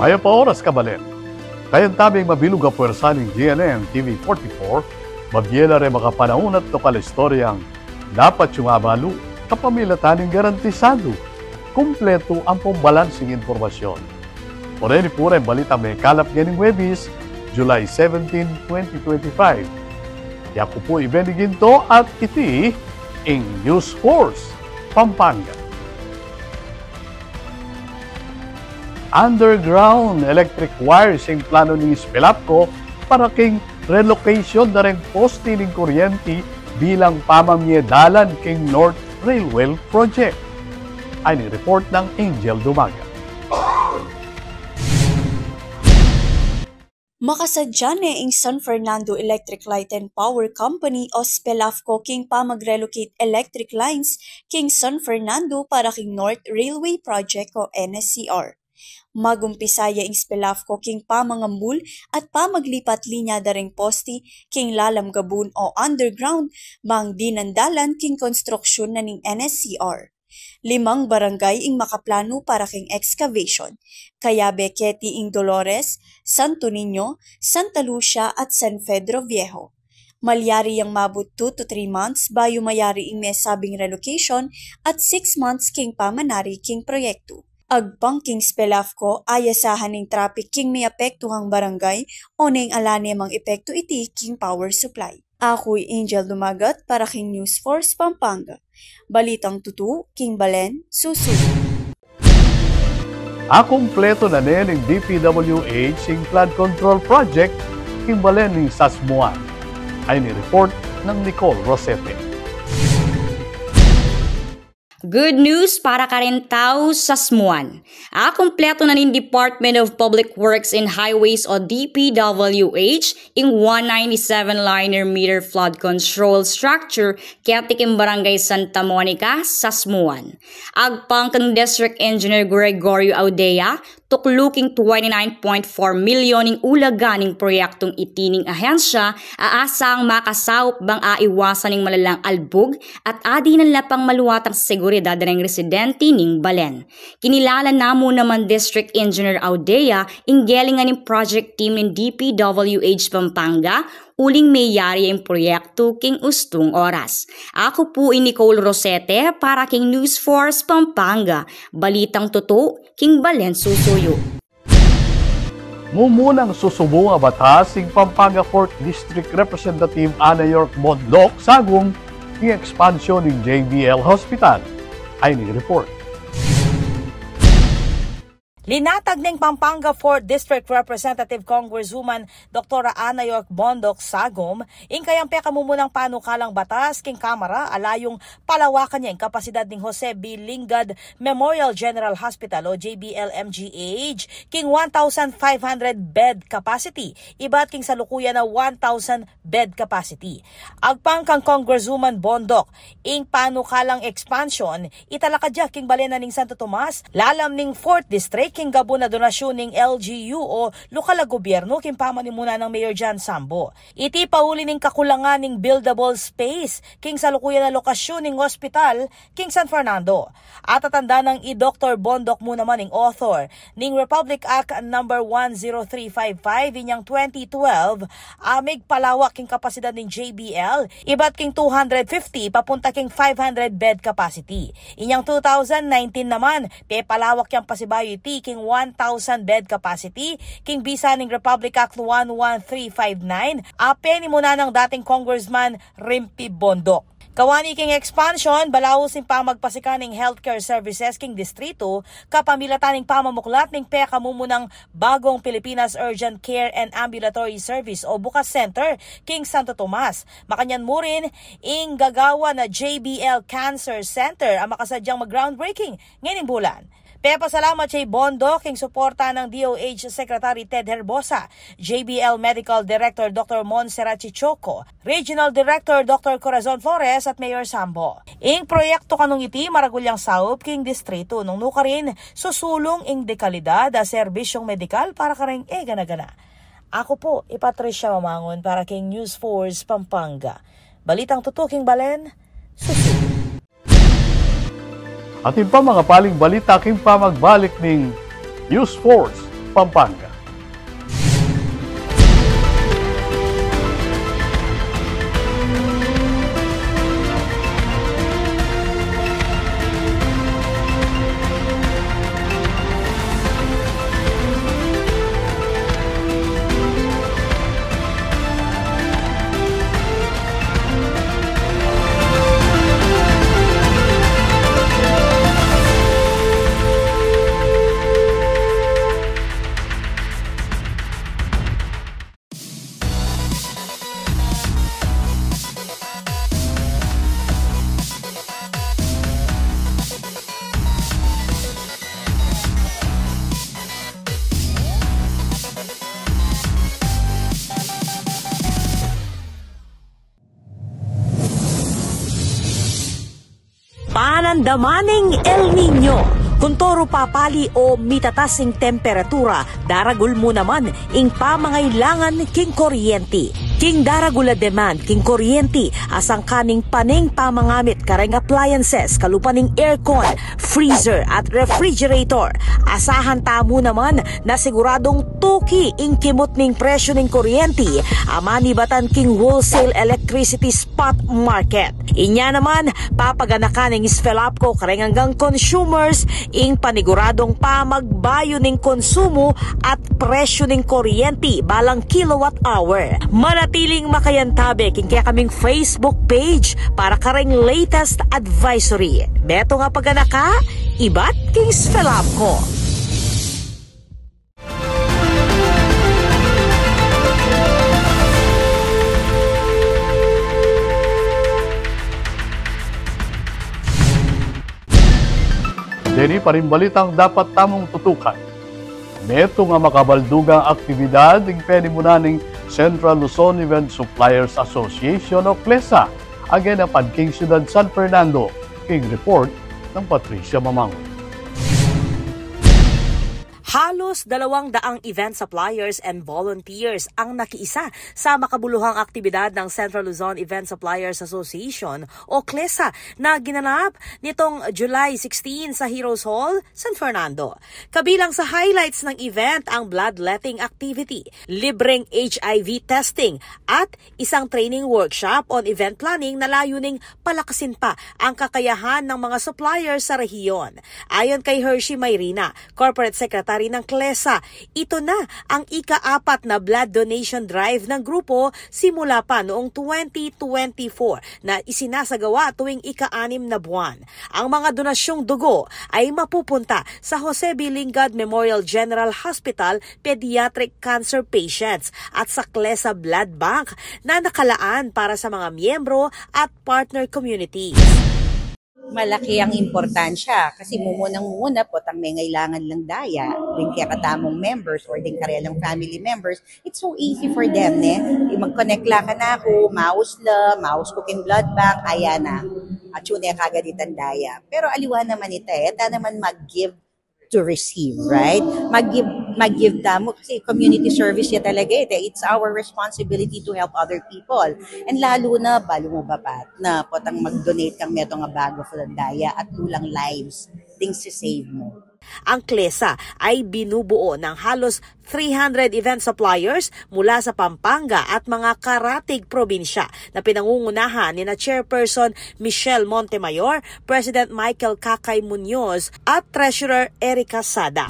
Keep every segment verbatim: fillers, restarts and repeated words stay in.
Mayap a oras, kabalen. Kayabe ing mabilug a pwersa ning G N N T V forty-four, mabie la reng makapanaun at lokal a istoryang dapat yung abalu, kapamilatan ning garantisadu, kumpletu ampong balansing impormasyon. O reni pu reng balitang mekalap ngening Huwebes, July seventeen, twenty twenty-five. Yaku pu i Benny Ginto at iti ing News Force Pampanga. Underground electric wires ing planu ning SPELAFCO para king relocation da reng poste ning kuryente bilang pamamie dalan king North Railway Project. Ayni ing report nang Angel Dumaga. Makasadya ne ing San Fernando Electric Light and Power Company o SPELAFCO king pamag-relocate electric lines king San Fernando para king North Railway Project o N S C R. Magumpisa ya ing SPELAFCO king pamangambul at pamaglipat linya da reng poste king lalam gabun o underground, bang dinan dalan king konstruksyon na ning N S C R. Limang barangay ing makaplanu para king excavation, kayabe keti ing Dolores, Santo Niño, Santa Lucia at San Pedro Viejo. Malyari yang mabut two to three months bayu mayari ing mesabing relocation at six months king pamanari king proyektu. Agpang king SPELAFCO, ayasahan ing traffic king meapektuhang barangay o neng ala ne mang epektu iti king power supply. Aku i Angel Dumagat para king News Force Pampanga. Balitang tutu king balen, susu. Akumpletu na ne ning D P W H ing flood control project king balen ning Sasmuan. Ayni ing report nang Nicole Rosete. Good news para karing tau Sasmuan. Akumpletu na ning Department of Public Works and Highways o D P W H ing one ninety-seven linear meter flood control structure keti king Barangay Santa Monica, Sasmuan. Agpang kang District Engineer Gregorio Audea, tuklu king twenty-nine point four milyon ing ulaga ning proyektung iti ning ahensya, aasang makasaup bang aiwasan ing malalang albug at adinan la pang maluatang seguridad reng residente ning balen. Kinilala na mu naman District Engineer Audea ing gelingan ning project team ning D P W H Pampanga uling meyari ing proyektu king ustung oras. Aku pu i Nicole Rosete para king News Force Pampanga. Balitang tutu king balen susuyu. Mumunang susubung a batas ing Pampanga Fourth District Representative Ana York Bondoc Sagum king expansion ning J B L Hospital. Ayni ing report. Linatag ning Pampanga Fourth District Representative Congresswoman Doktora Ana York Bondoc Sagum ing kayang pekamumunang panukalang batas king Kamara a layung palawakan ya ing kapasidad ning Jose B. Lingad Memorial General Hospital o J B L M G H king one thousand five hundred bed capacity ibat king salukuyan a one thousand bed capacity. Agpang kang Congresswoman Bondoc, ing panukalang expansion italakad ya king balen na ning Santo Tomas, lalam ning Fourth District, king gabun a donasyun ning L G U o lokal a gobyernu king pamanimunan nang Mayor John Sambo. Iti pauli ning kakulangan ning buildable space king salukuyan a lokasyun ning ospital king San Fernando. At atatanda nang i Doktor Bondoc mu naman ing author ning Republic Act number one zero three five five inyang twenty twelve, a migpalawak king kapasidad ning J B L ibat king two hundred fifty papunta king five hundred bed capacity. Inyang two thousand nineteen naman, pepalawak yang pasibayu iti king one thousand bed capacity king bisa ning Republic Act one one three five nine, a penimunan nang dating Congressman Rimpi Bondoc. Kawani king expansion, balaus ing pamagpasikan ning healthcare services king distritu, kapamilatan ning pamamuklat ning pekamumunang Bagong Pilipinas Urgent Care and Ambulatory Service o BUCAS Center king Santo Tomas. Makanyan mu rin ing gagawan a J B L Cancer Center a makasadyang mag-groundbreaking ngening bulan. Pepasalamat ya i Bondoc king suporta nang D O H Secretary Ted Herbosa, J B L Medical Director Doktor Montserrat Chichoco, Regional Director Doktor Corazon Flores at Mayor Sambo. Ing proyektu kanung iti maragul yang saup king distritu nung nukarin susulung ing dekalidad a serbisyung medikal para kareng e gana-gana. Aku pu i Patricia Mamangun para king News Force Pampanga. Balitang tutu king balen, susu. Atin pang makapaling balita king pamagbalik ning News Force Pampanga. Panandaman ning El Niño. Kuntoru papali o mitatas ing temperatura, daragul mu naman ing pamangailangan king kuryenti. King daragul a demand king kuryenti, asangka ning pane ing pamangamit kareng appliances, kalupa ning aircon, freezer at refrigerator. Asahan tamu naman na siguradung tuki ing kimut ning presyu ning kuryenti a manibatan king wholesale electricity spot market. Inya naman, papaganakan ning SFELAPCO kareng anggang consumers ing paniguradung pamagbayu ning konsumu at presyu ning kuryenti balang kilowatt hour. Manatiling makayantabe king kekaming Facebook page para kareng latest advisory. Metung a paganaka, ibat king SFELAPCO. Deni pa ring balitang dapat tamung tutukan. Metung a makabaldugang aktibidad ing penimunan ning Central Luzon Event Suppliers Association o CLESA, a ginapan king Syudad San Fernando. King report nang Patricia Mamangun. Halos dalawang daang event suppliers and volunteers ang nakiisa sa makabuluhang aktibidad ng Central Luzon Event Suppliers Association o CLESA na ginanap nitong July sixteen sa Heroes Hall, San Fernando. Kabilang sa highlights ng event ang bloodletting activity, libreng H I V testing, at isang training workshop on event planning na layuning palakasin pa ang kakayahan ng mga supplier sa rehiyon. Ayon kay Hershey Mayrina, Corporate Secretary ng CLESA, ito na ang ika-apat na blood donation drive ng grupo simula pa noong twenty twenty-four na isinasagawa tuwing ika-anim na buwan. Ang mga donasyong dugo ay mapupunta sa Jose B. Lingad Memorial General Hospital pediatric cancer patients at sa CLESA Blood Bank na nakalaan para sa mga miyembro at partner communities. Malaki ang importansya kasi mumunang-muna potang mengailangan lang daya, ding kekatamung members or ding karelang family members, it's so easy for them, ne? Mag-connect la kanaku, maus la, maus ku king blood bank, ayan na. At yun e kagad itang daya. Pero aliwa naman ita e, ta naman mag-give to receive, right? Mag-give, mag-give tamu kasi community service ya talaga e. It's our responsibility to help other people. And lalo na, balu mu ba, Pat, na potang mag-donate kang metung a bag of daya at lulang lives ding si-save mu. Ang CLESA ay binubuo ng halos three hundred event suppliers mula sa Pampanga at mga karatig probinsya na pinangungunahan ni na Chairperson Michelle Montemayor, President Michael Kakay Muñoz, at Treasurer Erica Sada.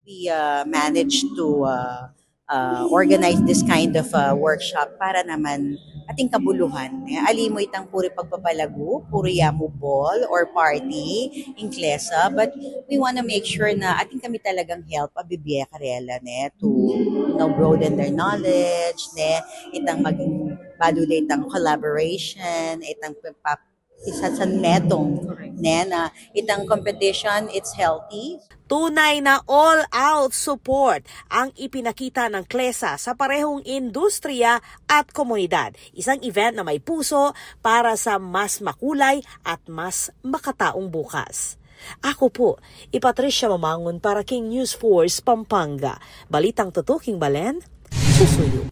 We, uh, managed to, uh, uh, organize this kind of, uh, workshop para naman ating kabuluhan. Eh, ali mu itang puri pagpapalagu, puri ya mu ball or party ing CLESA, but we wanna make sure na atin kami talagang help a bibie karela, ne, to, you know, broaden their knowledge, ne, itang maging balu la itang collaboration, itang pap-, isa san metung, ne, na itang competition, it's healthy. Tunay na all-out support ang ipinakita ng CLESA sa parehong industriya at komunidad. Isang event na may puso para sa mas makulay at mas makataong bukas. Ako po, i Patricia Mamangun para king News Force Pampanga. Balitang tutuking balen, susuyu.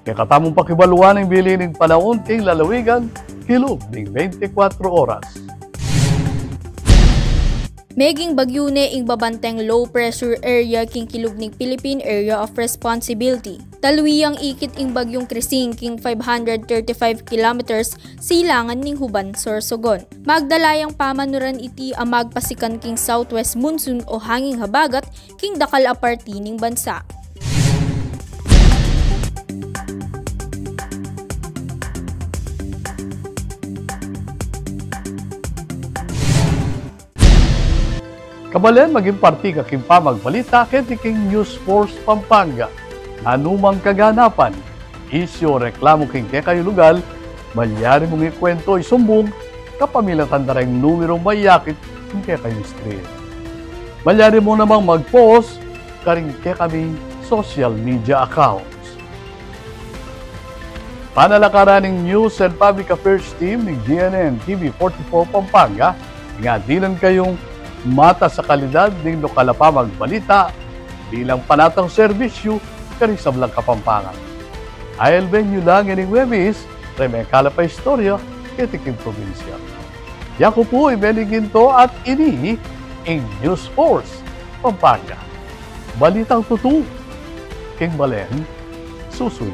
Kekatamung pakibaluan ing bili ning panaun king lalawigan, kilub ning bente kwatro oras. Meging bagyu ne ing babanteng low pressure area king kilub ning Philippine Area of Responsibility. Taluyang ikit ing bagyung Krising king five hundred thirty-five kilometers silangan ning Juban, Sorsogon. Magdala yang pamanuran iti a magpasikan king southwest monsoon o hanging habagat king dakal a parti ning bansa. Kabalen, maging parti ka king pamagbalita keti king News Force Pampanga. Anumang kaganapan, isyu o reklamu king kekayung lugal, malyari mung ikuwento, isumbung kapamilatan da reng numerung mayakit king kekayung screen. Malyari mu namang mag-post karing kekaming social media accounts. Panalakaran ning News and Public Affairs Team ning G N N T V forty-four Pampanga, ing adinan kayung matas a kalidad ning lokal a pamagbalita bilang panatang serbisyu karing sablang Kapampangan. Aelben yu la ngening Huwebes, reng mekalap a istorya keti king probinsya. Yaku pu i Benny Ginto at ini ing News Force Pampanga. Balitang tutu king balen, susuyu.